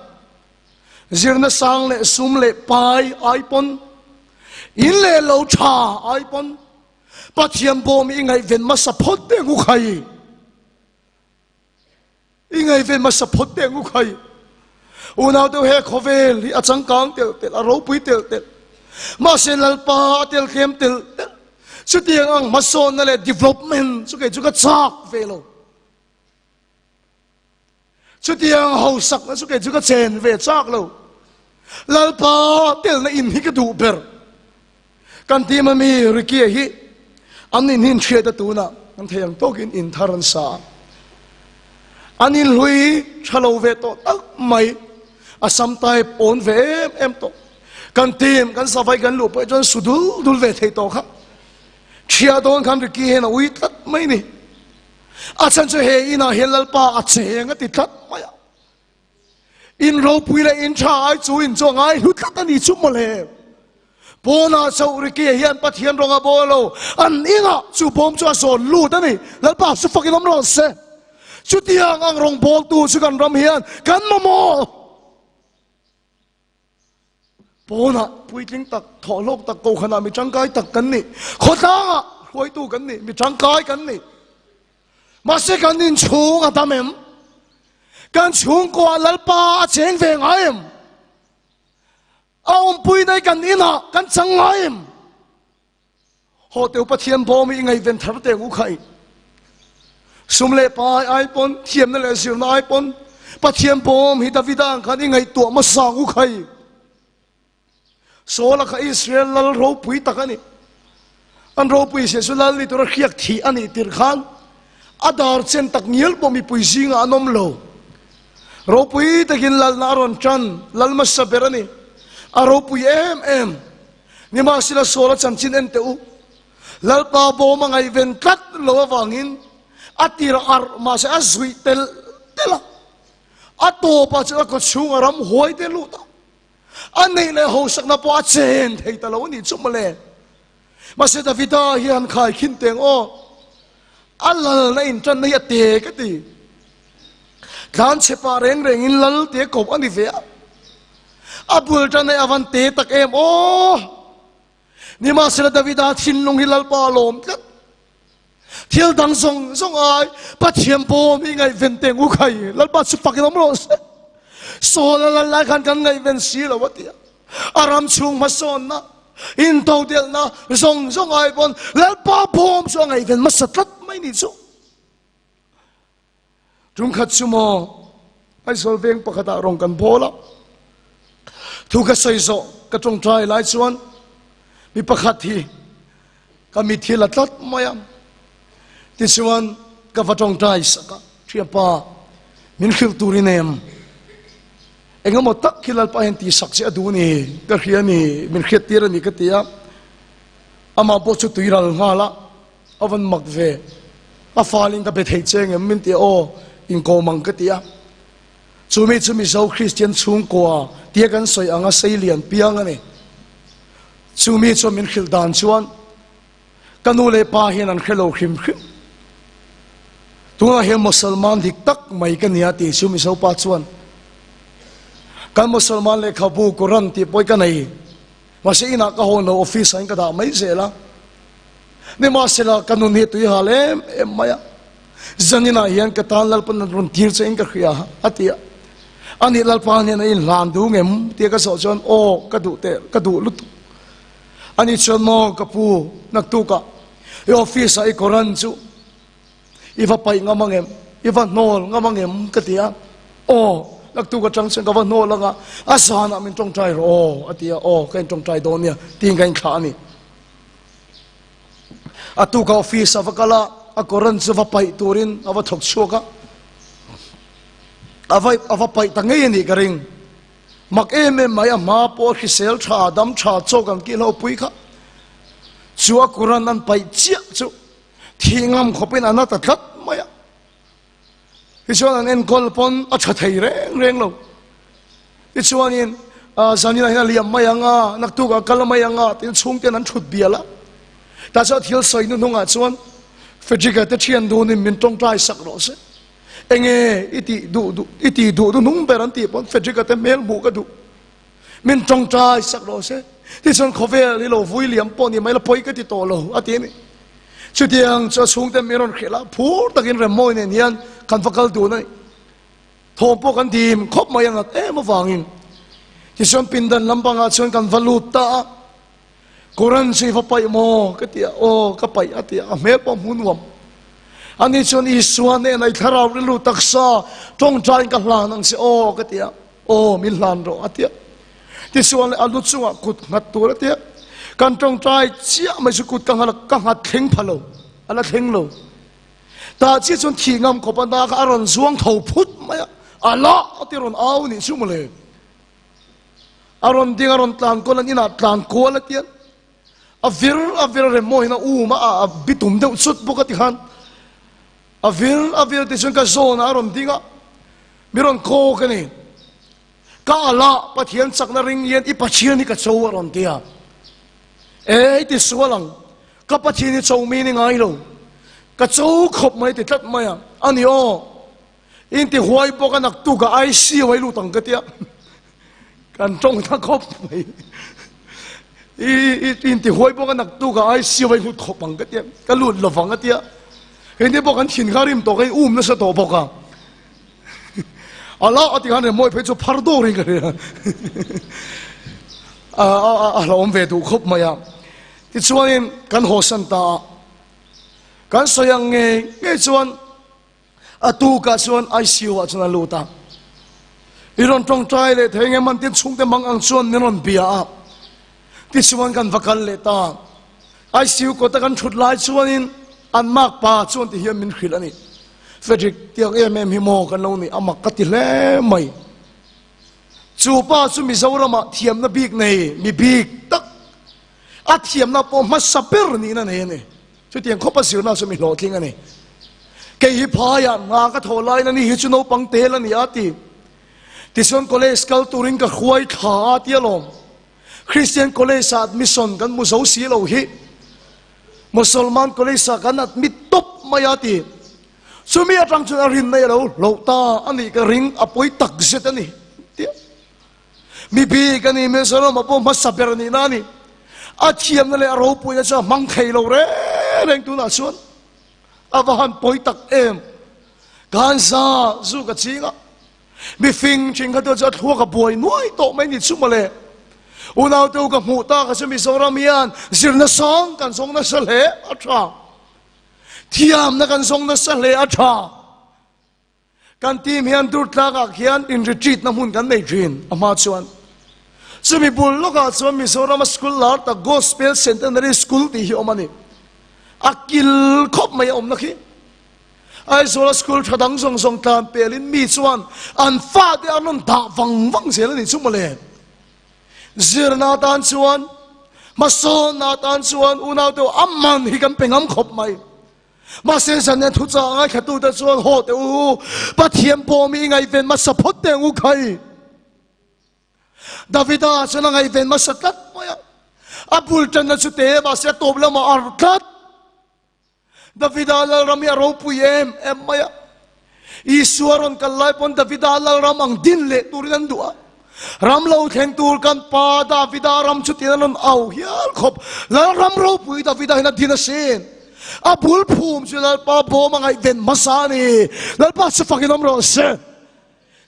zirna sang leh sum leh pai ai pawn, in leh lo tha ai pawn Pathian bawm i ngaihven hmasa phawt teh ngu khai. I ngaihven hmasa phawt teh ngu khai. Unau deuh he khawvel hi a changkang telh telh, a ropui telh telh. Mahse Lalpa a tel tlem telh telh. Chutiang ang hmasawnna leh development chu kei chu ka chak ve lo. Chutiang hausakna chu kei chu ka chen ve chak lo. Lalpa telna in hi ka duh ber. Kan team ami Ricky-a hi an in hi in hriat a tunah an thei ang tawkin in thar an sa a. An in hlui tha lo ve tawh tak mai, a sam type awn ve em em tawh. Kan team kan savai kan luh pawh chuan su dul dul ve thei tawh kha. Ṭhia dawn khan Ricky hian a ui tlat mai ni. A chhan chu he inah hian Lalpa a cheng a ti tlat mai a. In ropui leh in tha ai chu in chu a ngai hlu tlat a ni chu mawle. Pawnah chauh Ricky-a hian Pathian rawng a bawl lo, an inah chu bawm chu a zawn lut a ni. Lalpa chu fakin awm rawh se. Chutiang ang rawng bawltu chu kan ram hian kan mamawh. Pawnah puitling tak, thawhlawk tak, kohhranah mi tangkai tak kan ni. Khawtlangah hruaitu kan ni, mi tangkai kan ni. Mahse kan inchhung a dam em? Kan chhungkuah Lalpa a cheng ve ngai em? A awmpui daih kan inah kan chang ngai em? Haw teu Pathian bawm i ngaihven thar teng u khai. Sum leh pai ai pawn, thiamna leh zirna ai pawn, Pathian bawm hi Davida ang khan i ngaihtuah hmasa ang u khai. Saula kha Israel lal ropui tak a ni. An ropui zia chu lal ni tura hriak thih a nih tirh khan a dar chen tak ngial pawh mipui zingah an awm lo. Ropui takin lalna a rawn tan, lal hmasa ber a ni. A ropui em em. Nimahsela Saula chanchin en teh u. Lalpa bawm a ngaihven tlat lo avangin a tir arh mahse a zuih telh telh a. A tawpah chuan a kawchhung a ram huai te lut a. A neih leh hausakna pawh a chen thei ta lo a nih chu mawle. Mahse Davida hi han khai khin teng aw. A lalna intanna hi a te ka ti. Tlanchhe pah reng rengin lal te koh a ni ve a. A bul tan hi a van te tak em aw. Nimahsela Davida thinlung hi Lalpa a lawm tlat. Thil dang zawng zawng ai Pathian bawm hi ngaihven teng u khai. Lalpa chu fakin awm rawh se. Saul a lal lai khan kan ngaihven si lo a ti a. A ram chhung hmasawnna, intodelhna zawng zawng ai pawn Lalpa bawm chu a ngaihven hmasa tlat mai ni chu. Ṭumkhat chu maw Aizawl veng pakhatah rawn kan bawl a, thu ka sawi zawh ka ṭawngṭai lai chuan mi pakhat hi ka mit hi la tlat mai a, tichuan ka va ṭawngṭai sak a, Ṭhianpa min hrilh turin em? Engemaw tak hi Lalpa hian tihsak che a duh a ni, ka hria a ni, min hriattir a ni ka ti a, amah pawh chu tui ral nghal a. A van mak ve. A falin ka be thei che ngem min ti a, aw inkawm ang ka ti a. Chumi chu Mizo Kristian chhungkua tia kan sawi anga sei lian piang a ni. Chumi chuan min hrilh dan chuan ka nu leh pa hian an hre lo hrim hrim. Tunah hian Mosalman dik tak mai ka nia tih chu Mizo pa chuan kan Mosalman lehkhabu Quran tih pawh hi ka nei. Mahse inah ka hawn lo, office ah in ka dah mai zel a. Nimahsela ka nun hi tui hal em em mai a. Zaninah hian ka tan Lalpan an rawn tir che in ka hria a ti a. Ani Lalpa hian a inhlan duh ngem tia ka zawh chuan aw ka duh teh ka duh lutuk. Ani chuan maw ka pu naktukah i office ah i Koran chu I va paih ngam ang em? I va hnawl ngam ang em? Ka ti a. Aw, naktuk atang chuan ka va hnawl ang a, a zanah min tawngtai rawh aw, a ti a. Aw, ka intawngtai dawn nia, tiin ka inthlah a ni. A tuka office a va kal a, a Koran chu va paih turin a va thawk chhuak a. A va, a va paih ta ngei a nih ka ring. Mak em em mai, a hma pawh hrisel tha, dam tha, chaw kan kih hlauhpui kha. Chu a Koran an paih chiah chu Thih ngam khawpin a na ta tlat mai a. Tichuan an enkawl pawn a tha thei reng reng lo. Tichuanin zanin ah hian a liam mai ang a, naktuk ah kal mai ang a tiin chhungten an thut bial a. Tah chuan thil sawi hnuhnungah chuan Frederick-a te thian dunin min tawngtai sak rawh se. Enge i tih duh duh i tih duh hnuhnung ber an tih pawn Frederick-a te hmel hmuh ka duh. Min tawngtai sak rawh se. Tichuan khawvel hi lo vui liam pawh ni mai la pawi ka ti tawh lo a ti a ni. Chutiang chu a chhungte min rawn hrilh a, phur takin Remmawi nen hian kan va kal dun a ni. Thawm pawh kan dim khawp mai a ngat em avangin. Tichuan pindan lampangah chuan kan va lut ta a, Quran chu i va paih maw? ka ti a, aw ka paih a ti a, a hmel pawh hmu nuam. Ani chuan Isua hnenah i thlarau rilru taksa tawngtaiin ka hlan ang che aw ka ti a. Aw min hlan rawh a tia. Tichuan a lu chungah kut nghat tur a tia. Kan tawngtai chiah mai chu kut ka nghat a, ka nghat thleng pha lo, a la thleng lo. Tah chiah chuan thih ngam khawp a na kha a rawn zuang tho phut mai a, a la a ti rawn au nih chu mawle. A rawn ding a rawn tlan kual an inah tlan kual a tia. A vir a vir a rem maw hian a um a, a bitum deuh chut bawk a ti khan. A vir a vir tichuan ka zawnah a rawn ding a. Mi rawn kawk a ni. Ka alah Pathian chakna ring hian i Pathian hi ka cho a rawn ti a. E i ti sual ang, ka Pathian hi cho mi ni ngai lo. Ka cho khawp mai ti tlat mai a. A ni aw, in ti huai bawk a naktuk a ICU a i lut ang ka ti a. Kan tawng ta khawp mai. I in ti huai bawk a naktuk a ICU a i lut khawp ang ka ti a. Ka lut lovang a ti a. Hei ni bawk an thin kha rim tawh ka i um nasa tawh bawk a. Ala a ti khan remawi phei chu phar dawr in ka hria. A a hlauhawm ve duh khawp mai a. Tichuanin kan haw san ta a. Kan sawi ang ngei ngei chuan. A tukah chuan ICU ah chuan a lut a. I rawn tawngtai leh thei nge man tin chhungte mang ang chuan min rawn bia a. Tichuan kan va kal leh ta. ICU kawta kan thut lai chuanin an mark pa chuan ti hian min hrilh a ni. Frederick, tiang em em hi maw kan lo ni a mak ka ti hle mai. Chu pa chu Mizoramah thiamna bik nei mi bik tak a thiamna pawh hmasa ber niin a nei a ni. Chutiang khawpa zirna chu mi hlawhtling a ni. Kei hi phaiah hna ka thawh laiin ani hi chu naupang tel a ni a ti. Tichuan college kal turin ka hruai thla a ti alawm. Christian college ah admission kan hmu zo si lo hi Mosolman college ah kan admit tawp mai a ti. Chumi atang chuan a rinna i lo hloh ta a nih ka ring a pawi tak zet a ni tia. Mi bik a ni, Mizoram ah pawh hmasa ber nihna a ni. A thiamna leh a ropuina chu a hmang thei lo reng reng tunah chuan a va han pawi tak em. Ganja zu ka ching a, mi fing thin kha chu a thluak a buai nuai tawh mai ni chu mawle. Unau te u ka hmuh tak a chu Mizoram hian zirna sang kan zawng nasa hle a tha. Thiamna kan zawng nasa hle a tha. Kan team hian Durtlak ah khian in retreat na hmun kan nei thin a hma chuan. Chumi bul lawkah chuan Mizoram a school lar tak Gospel Centenary School tih hi awm a ni. A kil khawp mai a awmna khi. Aizawl a school tha dang zawng zawng tlan pelin mi chuan an fate an rawn dah vang vang zel a nih chu mawle. Zirna atan chuan, hmasawnna atan chuan unaute a man hi kan pe ngam khawp mai. Mahse zan thu chah ngaithlatute chuan haw teh u, Pathian pawh mi i ngaihven hmasa phawt teh ang u khai. Davida chuan a ngaihven hmasa tlat mai a, a bul tanna chu te mahse a tawp lamah a ar tlat. Davida Lalram hi a ropui em em mai a, Isua rawn kal lai pawn Davida Lalram ang din leh turin an duh a. Ram lo thleng tur kan pa Davida ram chu tiin an rawn au hial khawp. Lalram ropui Davida hian a din asin. A bul phum chu Lalpa bawm a ngaihven hmasa a ni. Lalpa chu fakin awm rawh se.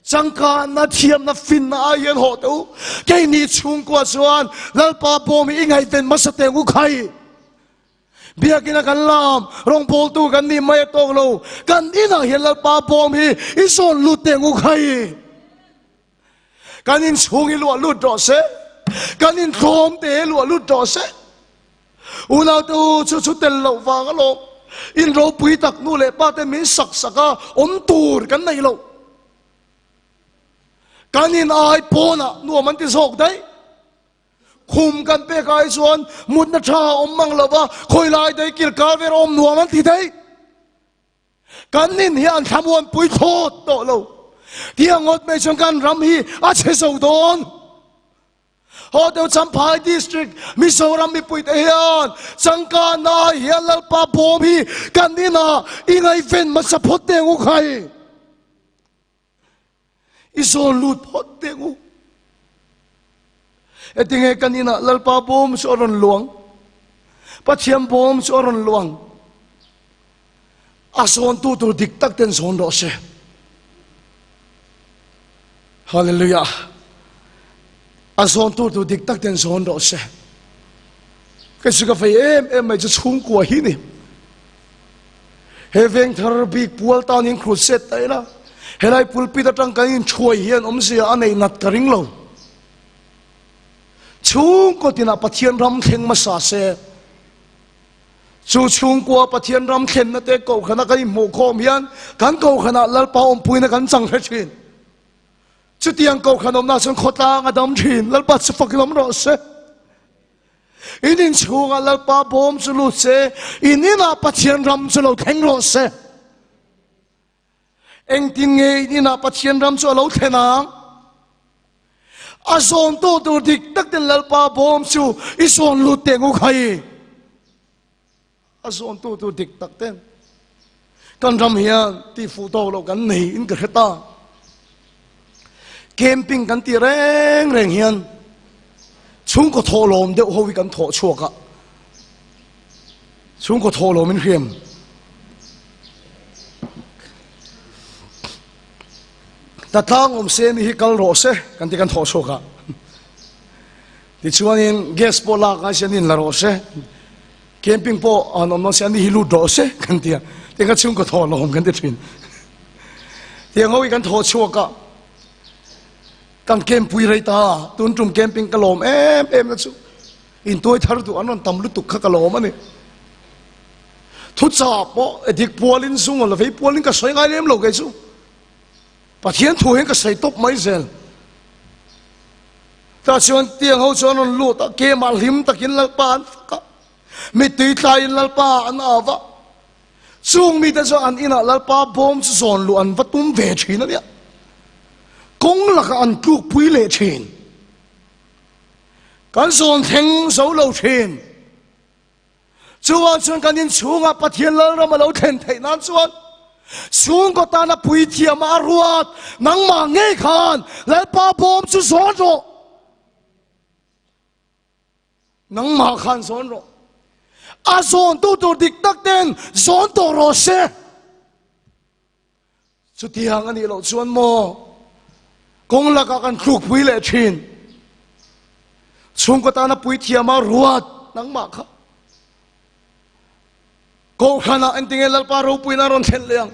Changkanna, thiamna, finna ai hian hawh teh u. Keini chhungkua chuan Lalpa bawm hi i ngaihven hmasa teh ang u khai. Biakina kan lam, rawngbawltu kan nih mai a tawk lo. Kan inah hian Lalpa bawm hi i zawn lut teh ang u khai. Kan inchhung hi luah lut rawh se. Kan intlawm te hi luah lut rawh se. Unaute u, chu chu tel loh vang alawm. In ropui tak nu leh pa te min sak sak a, awm tur kan nei lo. Kan in ai pawnah nuam an ti zawk daih. Khum kan pek ai chuan mutna tha awm mang lo va, khawi lai daih kilkar vel awm nuam an ti daih. Kan nin hi an thlamuanpui thlawt tawh lo. Tiang ngawt mai chuan kan ram hi a chhe zo dawn. Haw deuh Champhai District Mizoram mipuite hian changkana hian Lalpa bawm hi kan inah i ngaihven hmasa phawt teh ang u khai. I zawn lut phawt teh ang u. Hetinge kan inah Lalpa bawm chu a rawn luang. Pathian bawm chu a rawn luang. A zawntu tur dik tak ten zawn rawh se. Hallelujah. A zawntu tur dik tak ten zawn rawh se. Kei chu ka vei em em mai chu chhungkua hi ni. He veng thar bik pual tan in crusade ta ila. Helai pulpit atang kan in thuai hian awmzia a nei nat ka ring lo. Chhungkaw tinah Pathian ram thleng hmasa se. Chu chhungkua Pathian ram thlenna te kohhrana kan inhmuh khawm hian kan kohhranah Lalpa awmpuina kan chang hre thin. Chutiang kohhran awmna chuan khawtlang a dam thin. Lalpa chu fak lam rawh se. In inchhungah Lalpa bawm chu lut se, in inah Pathian ram chu lo thleng rawh se. Engtin nge in inah Pathian ram chu a lo thlen ang? A zawntu tur dik tak ten Lalpa bawm chu i zawn lut teh ngu khai. A zawntu tur dik tak ten kan ram hian tih fuh tawk loh kan nei in ka hre ta. Camping kan tih reng reng hian chhungkaw thawhlawm deuh ho hi kan thawh chhuak a. Chhungkaw thawhlawm in hriam. Ta tlang awm se mi hi kal rawh se kan ti kan thawh chhuak a. Tichuanin gas pawh lak ngai se an in la rawh se. Camping pawh an awm dawn se an hi lut rawh se kan ti a. Tiang kha chhungkaw thawhlawm kan ti thin. Tiang ho hi kan thaw chhuak a, kan camp pui rei ta, tun tum camping ka lawm em em na chu intuai thar duh an rawn tam lutuk kha ka lawm a ni. Thuchah pawh dik pualin zung la vei pualin ka sawi ngai lem lo kei chu. Pathian thu hian ka sawi tawp mai zel. Tah chuan tiang ho chuan rawn lut a, kemah hlim takin Lalpa an fak a, mittui tlaiin Lalpa an au va. Chung mite chuan an inah Lalpa bawm chu zawn luh an va tum ve thin a nia. Kawng lakah an tlukpui leh thin. Kan zawn thleng zo lo thin. Chuvang chuan kan inchhungah Pathian Lalram a lo thlen theih nan chuan chhungkaw tana puithiam a ruat nangmah ngei khan Lalpa bawm chu zawn rawh. Nangmah khan zawn rawh. A zawntu tur dik tak ten zawn tawh rawh se. Chutiang a nih loh chuan maw kawng lakah kan thlukpui leh thin. Chhungkaw tana puithiama ruat nangmah kha Kohhranah engtinge Lalpa ropuina a rawn thlen leh ang?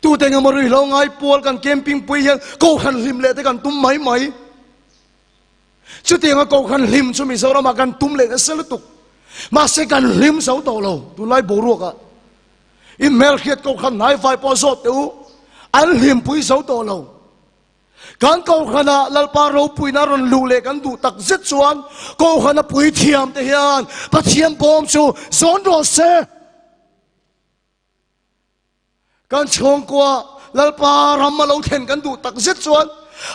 Tute engemaw ruihhlo ngai pual kan camping pui hian Kohhran hlim leh te kan tum mai mai. Chutianga Kohhran hlim chu Mizoramah kan tum leh nasa lutuk. Mahse kan hlim zo tawh lo tunlai boruakah. I hmelhriat kohhran hnaivai pawh zawt teh u, an hlimpui zo tawh lo. Kan kohhranah Lalpa ropuina rawn luh leh kan duh tak zet chuan kohhrana puithiam te hian Pathian bawm chu zawn rawh se. Kan chhungkua Lalpa ram a lo thlen kan duh tak zet chuan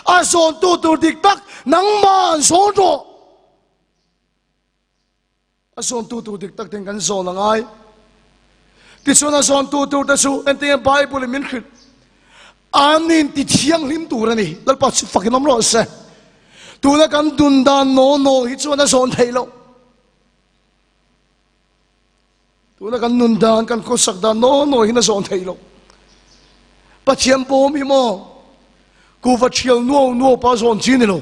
a zawntu tur dik tak nangmah zawn rawh. A zawntu tur dik tak ten kan zawn a ngai. Tichuan a zawntu tur te chu engtinge Bible in min hrilh? An inti thianghlim tur a ni. Lalpa chu fakin awm rawh se. Tuna kan dun dan naw naw hi chuan a zawn theih loh. Tuna kan nun dan, kan khawsak dan naw naw hian a zawn theih loh. Pathian pawm hi maw kuva thial nuau nuau pa zawn chi ni lo.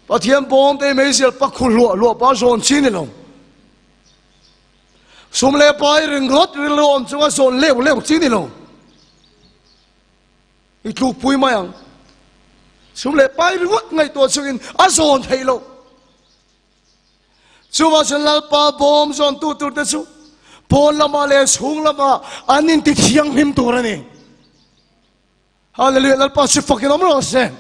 Pathian pawm te meizial pakhu hluah hluah pa zawn chi ni lo. Sum leh pai ringawt rilru awm chunga zawn leuh leuh chi ni lo. I tlukpui mai ang. Sum leh pai ringawt ngaihtuah chungin a zawn theih loh. Chuvang chuan Lalpa bawm zawntu turte chu pawn lamah leh chhung lamah an inti thianghlim tur a ni. Hallelujah, Lalpa chu fakin awm rawh se.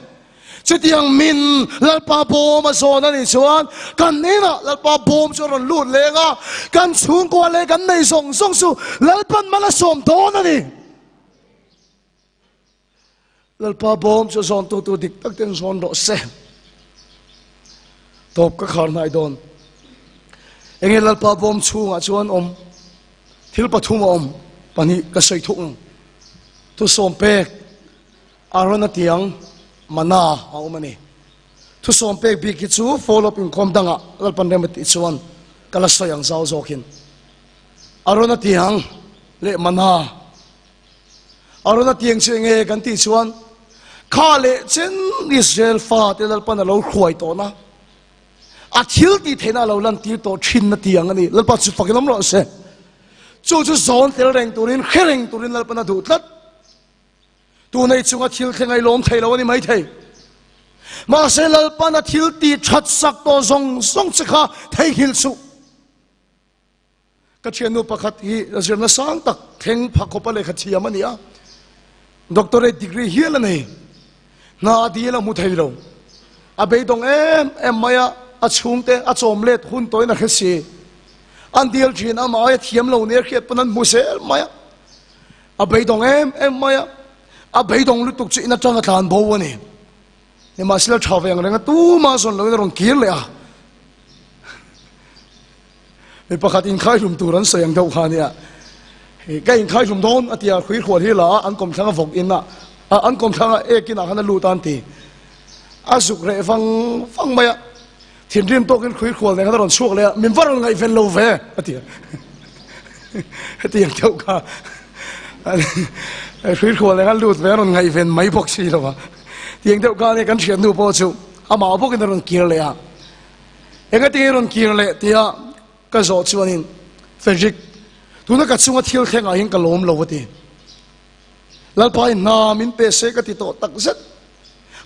Chutiang min Lalpa bawm a zawn a nih chuan kan inah Lalpa bawm chu a rawn lut leng a, kan chhungkua leh kan nei zawng zawng chu Lalpan mal a sawm dawn a ni. Lalpa bawm chu zawn tu tur dik tak ten zawn rawh se. Tawp ka khar hnai dawn. Enge Lalpa bawm chhungah chuan awm thil pathum a awm pahnih ka sawi thuk ang. Thusawm pek Arona tiang mana a awm a ni. Thusawm pek bik hi chu follow up inkhawm dangah Lalpan rem a tih chuan ka la sawi ang zau zawkin. Arona tiang leh mana Arona tiang chu enge kan tih chuan kha leh chen Israel fate Lalpan a lo hruai tawhna a thil tih theihna a lo lantir tawh thinna tiang a ni. Lalpa chu fakin awm rawh se. Chu chu zawn tel reng turin, hre reng turin Lalpan a duh tlat. Tunei chunga thil thleng a i lawm thei lo a ni maithei. Mahse Lalpan a thil tih that sak tawh zawng zawng che kha theihnghilh suh. Ka thiannu pakhat hi zirna sang tak thleng pha khawpa lehkha thiam a ni a, doctorate degree hial a nei. Hna a dil a hmu thei lo. A beidawng em em mai a, a chhungte a chawm let hun tawhin a hre si. An dil thin a, amah aia thiam lo nia hriat pawn an hmu zel mai a. A beidawng em em mai a, a beidawng lutuk chu in atanga tlan bo a ni. Nimahsela tha ve ang reng a, tumah zawn loin a rawn kir leh a. Mi pakhat inkhaihlum tur an sawi ang deuh kha nia. Ka inkhaihlum dawn a tia hrui hrual hi la a, an kawmthlang a vawk in a, an kawmthlang a ek inah khan a lut a an ti. A zuk reh vang vang mai a, thinrim tawkin hrui hrual nen khan a rawn chhuak leh a, min va rawn ngaihven lo ve a ti a. Hetiang deuh kha hrui hrual nen khan lut ve a rawn ngaihven mai bawk si lo a. Tiang deuh kha ania kan thiannu pawh chu amah bawkin a rawn kir leh a. Engatinge rawn kir leh tia ka zawh chuanin Frederick, Tuna ka chunga thil thlengah hian ka lawm lo a ti. Lalpa in hna min pe se ka ti tawh tak zet.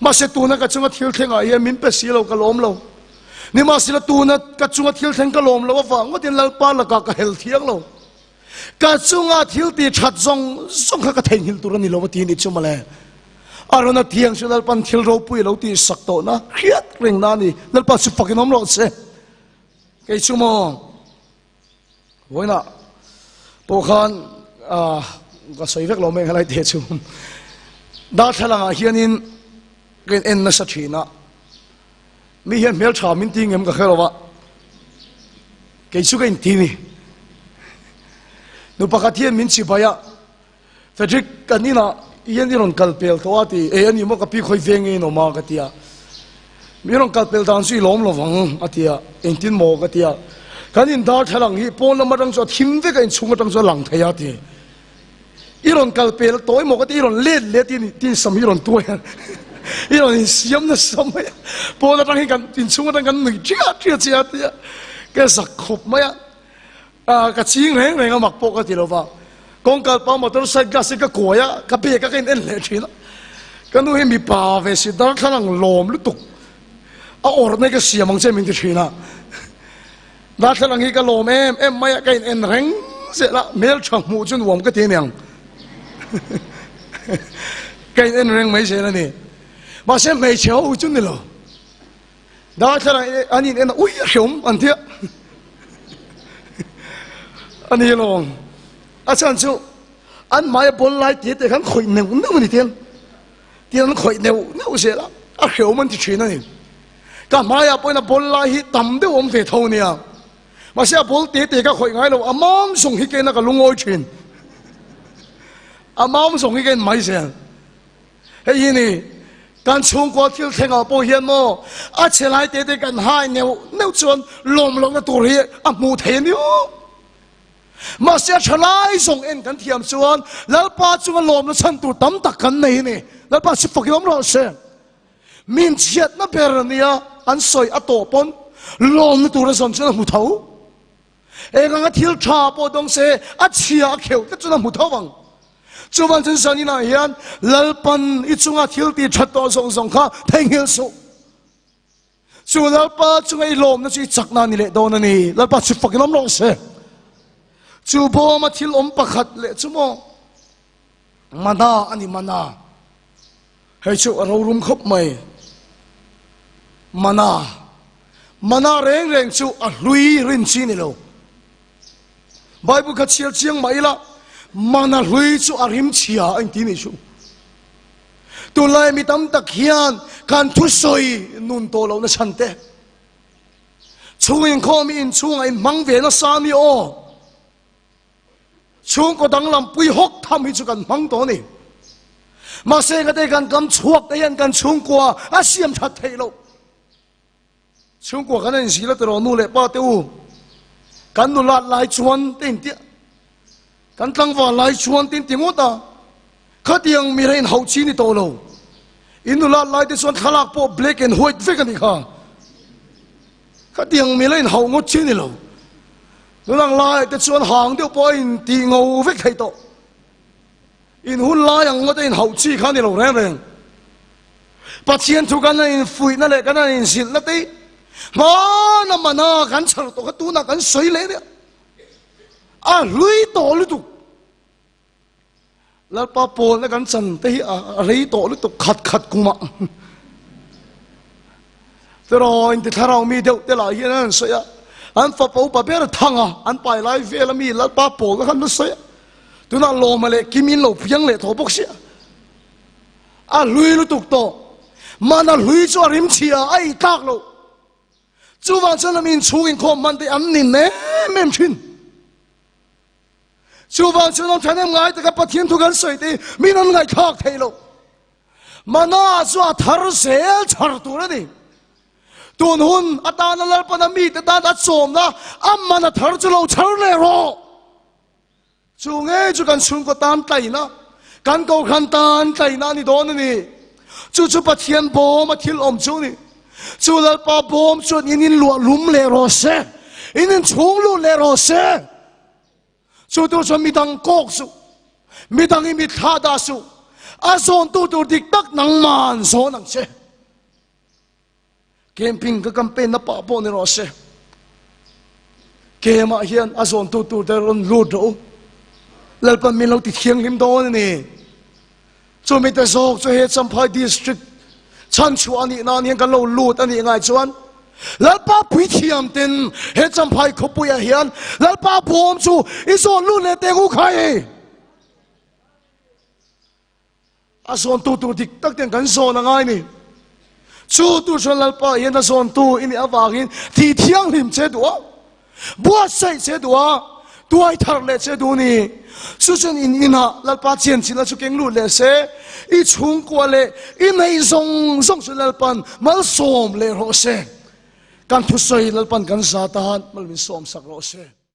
Mahse tuna ka chunga thil thlengah hian min pe si lo ka lawm lo. Nimahsela tuna ka chunga thil thleng ka lawm lo avang ngawtin Lalpa lakah ka hel thiang lo. Ka chunga thil ti that zawng zawng kha ka theihnghilh tur a ni lo a ti ni chu mawle. Arona thiang chu Lalpan thil ropui a lo tih sak tawhna hriat reng na a ni. Lalpa chu fakin awm rawh che. Kei chu maw vawiinah pawh khan ka sawi vek lo mai ang helai te chu. Darthlalangah hianin ka in en nasa thin a. Mi hian hmeltha min ti ngem ka hre lo a, kei chu ka inti ni. Nu pakhat hian min chibai a, Frederick kan inah hian i rawn kal pel tawh a ti, e ani maw ka pi khawi veng nge in awm a ka ti a, mi rawn kal pel dan chu i lawm lo vang a ti a, engtin maw ka ti a, kan in darthlalang hi pawn lam atang chu a thim vek a inchhung atang chu a lang thei a ti. I rawn kal pel tawi maw ka ti, i rawn let let i tin sam hi rawn tuai a, i rawn insiam nasa mai a, pawn atang hi kan inchhung atang kan nui ṭiah ṭiah che a tia ka zak khawp mai a, ah ka ching reng reng a mak pawh ka ti lo va, kawngkal pa motor side glass hi ka kuai a, ka bag a ka in en leh ṭhin a, ka nu hi mipa ve si darthlalang lawm lutuk a awrh mai ka siam ang che min ti ṭhin a. Darthlalang hi ka lawm em em mai a, ka in en reng zel a, hmeltha hmuh chu nuam ka ti aniang. Ka in en reng mai zel a ni. Mahse hmeichhe ho chu ni lo. Darthlalang an in en a, ui a hreawm an tia. A ni lo. A chhan chu an hmai a bawl lai te te khan khawih neuh neuh a ni tiang. Tiang an khawih neuh neuh zel a, a hreawm an ti thin a ni. Ka hmaiah pawhin a bawl lai hi tam deuh awm ve tho nia. Mahse a bawl te te ka khawih ngai lo, a mam zawng hi kena ka lungawi thin. A mam zawng hi ka en mai zel. Hei hi ni, kan chhungkua thil thlengah pawh hian maw a chhe lai te te kan hai neuh neuh chuan lawm lohna tur hi a hmuh thei a ni aw. Mahse a tha lai zawng en kan thiam chuan Lalpa chunga lawmna chhan tur tam tak kan nei a ni. Lalpa chu fakin awm rawh se. Min chhiatna ber nia an sawi a tawh pawn lawmna tur a zawn chuan a hmu tho. Eng anga thil tha pawh dawng se a chhia a kheuh tlat chuan a hmu tho ang. Chuvan chuan zaninah hian Lalpan i chunga thil tih that tawh zawng zawng kha theihnghilh suh. Chu Lalpa chunga i lawmna chu i chakna a ni leh dawn a ni. Lalpa chu fakin awm rawh se. Chu bawma thil awm pakhat leh chu maw mana a ni mana. Hei chu a rorum khawp mai. Mana. Mana reng reng chu a hlui rin chi ni lo. Bible kha chhiar chiang mah ila, mana hlui chu a rim chhia a inti nih chu. Tunlai mi tam tak hian kan thusawi nun tawh lohna chhan te, chhung inkhawm i inchhungah inhmang ve nasa mi aw. Chhungkaw danglam pui hawk tham hi chu kan hmang tawh a ni. Mahse ka te kan kam chhuak te hian kan chhungkua a siam that theih loh. Chhungkua kan inzil a tiraw nu leh pa te u, kan nulat lai chuan te intia, kan tlangval lai chuan te inti ngawt a, khatiang mi rein hauh chi ni tawh lo. In nulat lai te chuan thlalak pawh black and white vek a nih kha. Khatiang mi la inhauh ngawt chi ni lo. Nunang lai te chuan hang deuh pawh a intih ngo vek thei tawh. In hun lai ang ngawt a inhauh chi kha a ni lo reng reng. Pathian thu kan han infuihna leh kan han inzilhna te hi hmana mana kan chhar tawh kha tunah kan sawi leh nia. A hlui tawh lutuk. Lalpa pawlna kan chan te hi a rei tawh lutuk khat khat kumah. Tiraw inti thlarau mi deuh te lah hian an sawi a, an fapa upa ber thang a, an pai lai vel a mi Lalpa pawlna khan la sawi a. Tunah lawma leh kim in lo piang leh tawh bawk sia. A hlui lutuk tawh. Mana hlui chu a rim chhia a ei tlak loh. Chuvang chuan a mi inchhung inkhawm hman te an nin em em thin. Chuvang chuan an thahnem ngai taka Pathian thu kan sawi te hi min an ngaihthlak thei lo. Mana chu a thar zel chhar tur a ni. Tun hun atana Lalpana mite tan a chawmna a mana thar chu lo chhar leh rawh. Chu ngei chu kan chhungkaw tan tlaina, kan kohhran tan tlaina a ni dawn a ni. Chu chu Pathian bawm a thil awm chu a ni. Chu Lalpa bawm chuan in inluah lum leh rawh se, in inchhung lut leh rawh se. Chu tur chuan midang kawk suh, midang i mit thlah dah suh, a zawntu tur dik tak nangman zawn ang che. Camping ka campaign na pah pawh ni rawh se. Kemah hian a zawntu tur te rawn lut rawh u. Lalpan min lo ti thianghlim dawn a ni. Chumi te zawk chu he Champhai District chhanchhuah a nih nan hian kan lo lut a nih ngai chuan Lalpa puithiam ten he Champhai khawpuiah hian Lalpa bawm chu i zawn lut leh teh ngu khai. A zawntu tur dik tak ten kan zawn a ngai ni. Chu tur chuan Lalpa hian a zawntu i nih avangin tih thianghlim che duh a, buatsaih che duh a, tuai thar leh che duh ni. Chu chuan in inah Lalpa chianchilhna chu keng lut leh se, i chhungkua leh i neih zawng zawng chu Lalpan malsawm leh rawh se. Kan thusawi Lalpan kan za tan mal min sawmsak rawh se.